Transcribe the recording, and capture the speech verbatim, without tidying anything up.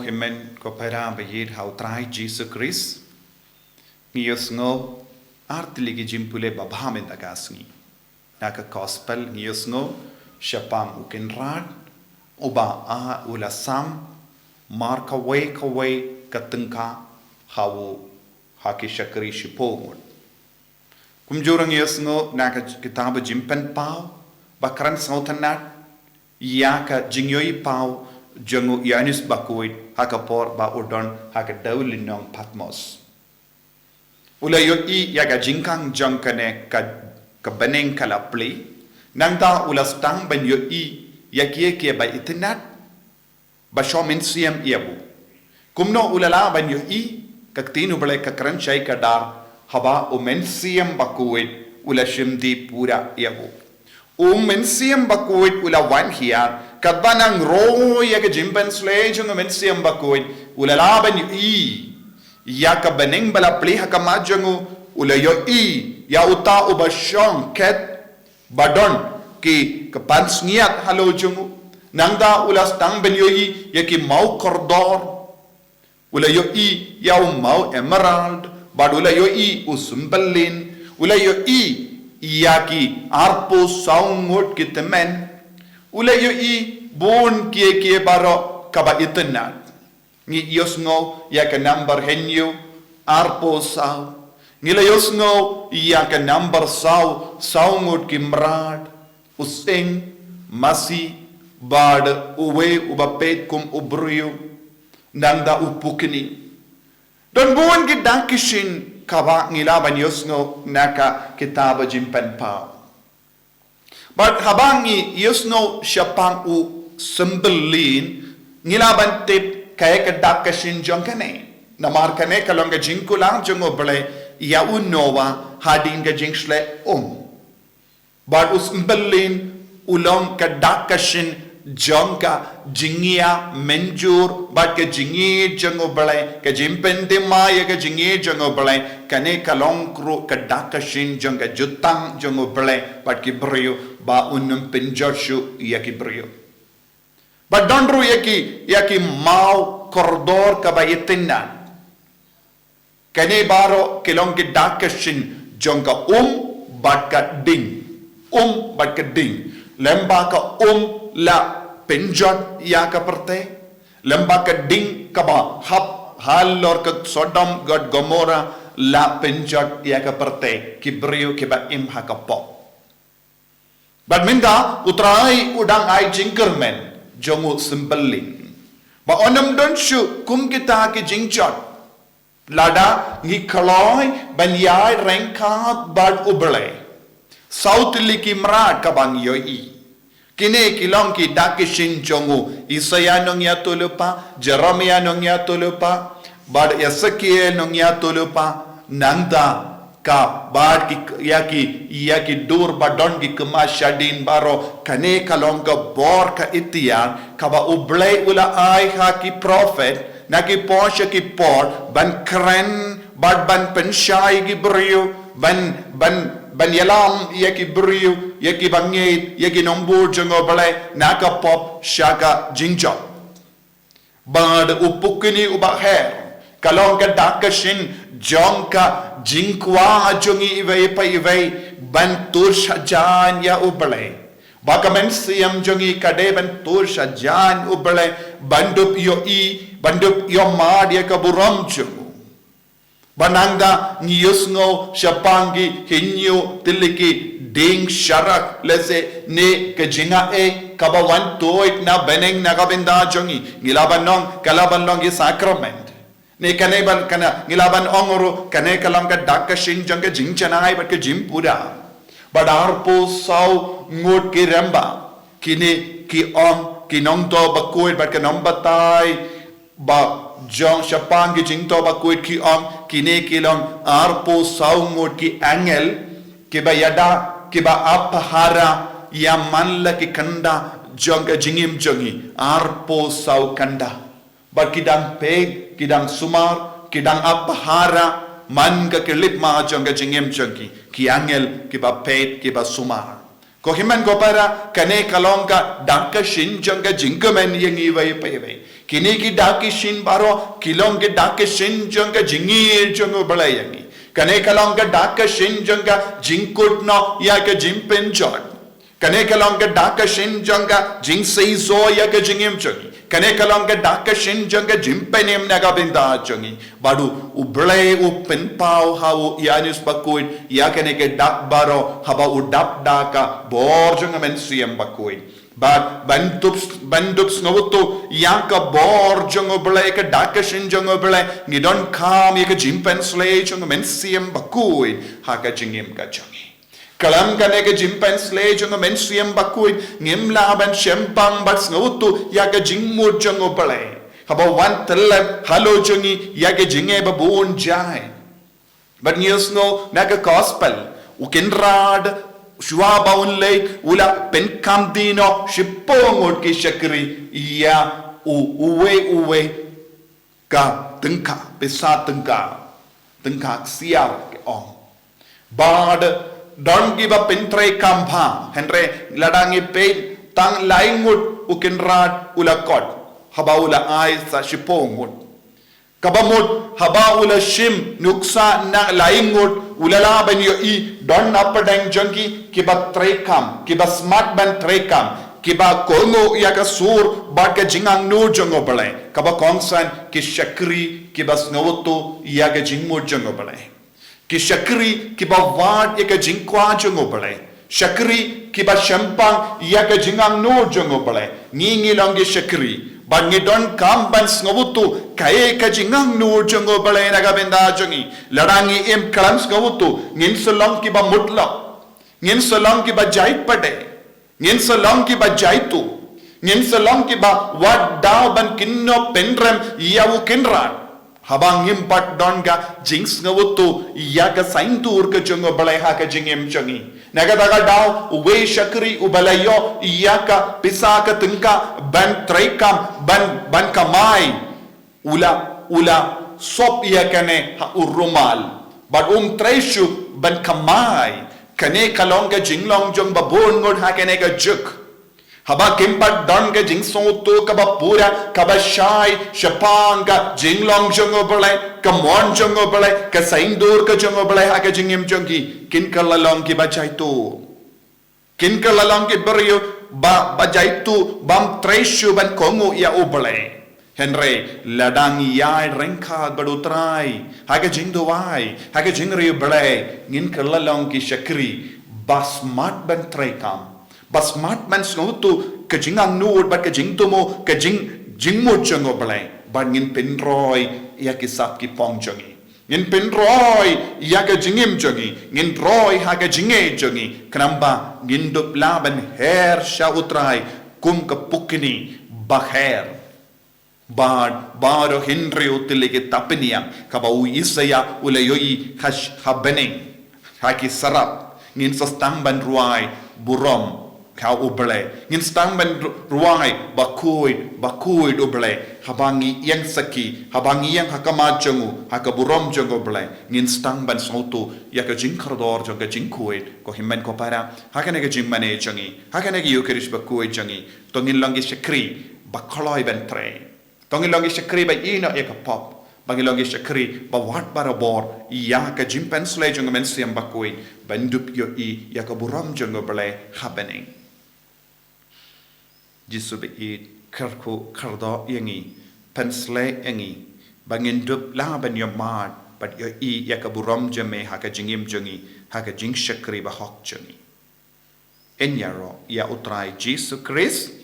Hynmen ko para ba ïeit ha u Trai Jisu Khrist, ngi ïohsngew ar tylli ki jingpule babha mynta ka sngi. Na ka gospel ngi ïohsngew shaphang u kynrad uba a u la sam mar kawei kawei ka tyngka ha u ha ki shakri shiphew ngut. Kumjuh ruh ngi ïohsngew na ka kitab Jingpynpaw ba kren sngewtynnat ïa ka jingïohi paw jong u Ïoannis Bakhuid ha ka por ba u don ha ka dew lynnong Patmos. U la ïohi ïa ka jingkhang jong kane ka, ka bneng ka la plie. Nangta u la sdang ban ïohi ïa kiei kiei ba itynnat ba shong mynsiem ïa u. Kumno u la lah ban ïohi? Ka ktien U Blei ka kren shai kdar haba u Mynsiem Bakhuid u la shim dih pura ïa u. U Mynsiem Bakhuid u la wan hiar, katba nang roi ïa ka jingpynshlei jong u Mynsiem Bakhuid, u la lah ban ïohi ïa ka bneng ba la plie ha khmat jong u, u la ïohi ïa uta uba shong khet ba don ki kpansngiat halor jong u. Nangta u la sdang ban ïohi ïa ki maw kordor. U la ïohi ïa u maw emerald, bad u la ïohi u symboline, u la ïohi ïa ki arphew saw ngut ki tymmen. U la ïohi bun kiei kiei baroh kaba itynnat. Ngi ïohsngew ïa ka number hynñiew, arphew saw. Ngi la ïohsngew ïa ka number saw, saw ngut ki mrad, u sying, masi, bad uwei uba peit kum u briew, nangta u pukni. Don bun ki dak ki shin kaba ngi lah ban ïohsngew na ka kitab Jingpynpaw. Bad haba ngi ïohsngew shaphang u symboline, ngi lah ban tip kaei ka dak ka shin jong kane. Namar kane ka long ka jingkular jong U Blei ïa u Noah hadien ka jingshlei um. Bad u symboline u long ka dak ka shin jong ka jingïamynjur bad ka jingïeit jong U Blei, ka jingpynthymmai ïa ka jingïeit jong U Blei. Kane ka long ruh ka dak ka shin jong ka jutang jong U Blei bad ki briew, ba un ym pynjot shuh ïa ki briew. Bad don ruh ïa ki, ïa ki maw kordor kaba itynnat. Kane baroh ki long ki dak ka shin jong ka um bad ka ding. Um bad ka ding. Lymba ka um la pynjot ïa ka pyrthei, lymba ka ding kaba hap halor ka Sodom bad Gomorrah la pynjot ïa ka pyrthei, ki briew kiba im ha ka pop. Bad mynta U Trai u dang ai jingkyrmen jong u symboline ba un ym don shuh kum kita ki jingjot. Lada ngi kloi ban ïaid ryngkat bad U Blei, saw tylli ki mrad kaba ngi ïohi, kine ki long ki dak ki shin jong u Isaïah nongïathuhlypa, Jeremiah nongïathuhlypa, bad Esekiel nongïathuhlypa. Nangta ka bad ki, ïa ki, ïa ki dur ba don ki khmat shadien baroh, kane ka long ka bor ka iktiar kaba U Blei u la ai ha ki prophet na ki por sha ki por ban kren bad ban pynshai ki briew, ban, ban, ban ïalam ïa ki briew, ïa kiba ngeit, ïa ki nongbud jong U Blei na ka pop sha ka jingjop. Bad u pukni uba her ka long ka dak ka shin jong ka jingkwah jong ngi iwei pa iwei ban tur sha jan ïa U Blei. Ba ka mynsiem jong ngi ka dei ban tur sha jan U Blei, ban dup ïohi, ban dup ïohmad ïa ka burom jong u. Ba nangta ngi ïohsngew shaphang ki hynñiew tylli ki dieng sharak, lehse ne ka jingaiei kaba wan tuid na bneng na ka bynta jong ngi. Ngi lah ban ong ka lah ban long ki sakrament. Ne kane ban, kane ngi lah ban ong ruh kane ka long ka dak ka shin jong ka jingjanai bad ka jingpura. Bad arphew saw ngut ki remba, kine ki ong, ki nongthoh bakhuid bad ki nongbatai ba jong shaphang ki jingthoh bakhuid ki ong, kine ki long arphew saw ngut ki angel kiba ïada, kiba ap pahara ïa man la ki kynda jong ka jingim jong ngi, arphew saw kynda. Bad ki dang peit, ki dang sumar, ki dang ap pahara man ka khyllipmat jong ka jingim jong ki, ki angel kiba peit, kiba sumar. Ko hynmen ko para, kane ka long ka dak ka shin jong ka jingkmen ïa ngi iwei pa iwei. Kine ki dak ki shin baroh ki long ki dak ki shin jong ka jingïeit jong U Blei ïa ngi. Kane ka long ka dak ka shin jong ka jingkut noh ïa ka jingpynjot. Kane ka long ka dak ka shin jong ka jingseisoh ïa ka jingim jong ngi. Kane ka long ka dak ka shin jong ka jingpynim na ka bynta jong ngi. Bad U Blei u pynpaw ha u Ïoannis Bakhuid ïa kane ka dak baroh haba u dap da ka bor jong ka Mynsiem Bakhuid. Bad ban dup, ban dup sngewthuh ïa ka bor jong U Blei, ka dak ka shin jong U Blei, ngi donkam ïa ka jingpynsleh jong ka Mynsiem Bakhuid ha ka jingim ka jong ngi. Khlem kane ka jingpynsleh jong ka Mynsiem Bakhuid, ngim lah ban shemphang bad sngewthuh ïa ka jingmut jong U Blei haba wan tyllep halor jong ngi ïa ka jingeh babun jait. Bad ngi sngew na ka gospel, U Kynrad shuwa ba un leit u la pynkhamti noh shiphew ngut ki shakri ïa u, uwei uwei ka tyngka, pisa tyngka, tyngka ksiar, ki ong. Bad don kiba pyntreikam bha, hynrei lada ngi peit tang lai ngut U Kynrad u la khot haba u la ai sa shiphew ngut. Kaba mut haba u la shim nuksa na lai ngut u la lah ban ïohi don hapdeng jong ki kiba treikam, kiba smat ban treikam, kiba kohnguh ïa ka sur bad ka jingangnud jong U Blei. Kaba kongsan ki shakri kiba sngewthuh ïa ka jingmut jong U Blei. Ki shakri kiba wad ïa ka jingkwah jong U Blei. Shakri kiba shemphang ïa ka jingangnud jong U Blei. Ngi ngi long ki shakri bad ngi donkam ban sngewthuh kaei ka jingangnud jong U Blei na ka bynta jong ngi. Lada ngi im khlem sngewthuh ngin sa long kiba mutlop. Ngin sa long kiba jait pat de. Ngin sa long kiba jaitu. Ngin sa long kiba wad daw ban kynnoh pynrem ïa U Kynrad. Haba ngim pat don ka jingsngewthuh ïa ka saiñdur ka jong U Blei ha ka jingim jong ngi. Na kata ka daw uwei shakri uba la ïoh ïa ka pisa ka tyngka ban treikam ban, ban kamai. U la, u la sop ïa kane ha u rumal. Bad um trei shuh ban kamai. Kane ka long ka jinglong jong babun ngut ha kane ka juk. Haba kim pat don ka jingsngewthuh kaba pura, kaba shai shaphang ka jinglong jong U Blei, ka mon jong U Blei, ka saiñdur ka jong U Blei ha ka jingim jong ki, kin kylla long kiba jaitu. Kin kylla long ki briew ba, ba jaitu, bym trei shuh ban kohnguh ïa U Blei. Hynrei lada ngi ïai ryngkat bad U Trai ha ka jingduwai, ha ka jingriewblei, ngin kylla long ki shakri ba smat ban treikam, ba smat ban sngewthuh ka jingangnud bad ka jingthmu, ka jing, jingmut jong U Blei, bad ngin pynroi ïa ki sap ki phong jong ngi. Ngin pynroi ïa ka jingim jong ngi, ngin roi ha ka jingngeit jong ngi, khnang ba ngin dup lah ban her sha U Trai kum ka pukni ba her. Bad baroh hynriew tylli ki thapniang, kaba u Isaïah u la ïohi ha, ha bneng, ha ki sarap, ngin sa sdang ban rwai burom ha U Blei. Ngin sdang ban ru-, rwai bakhuid, bakhuid U Blei. Haba ngi ïeng sakhi, haba ngi ïeng ha khmat jong u, ha ka burom jong U Blei, ngin sdang ban sngewthuh ïa ka jingkordor jong ka jingkhuid. Ko hynmen ko para, ha kane ka jingmane jong ngi, ha kane ka Ïukharist bakhuid jong ngi, to ngin long ki shakri ba kloi ban trei. To ngin long ki shakri ba ïehnoh ïa ka pop. Ba ngin long ki shakri ba wad barabor ïa ka jingpynsleh jong ka Mynsiem Bakhuid, ban dup ïohi ïa ka burom jong U Blei ha bneng. Jisu ba ïeit, kyrkhu kyrdoh ïa ngi, pynsleh ïa ngi, ba ngin dup lah ban ïohmad bad ïohi ïa ka burom jong me ha ka jingim jong ngi, ha ka jingshakri bahok jong ngi. Yn ïaroh ïa U Trai Jisu Khrist.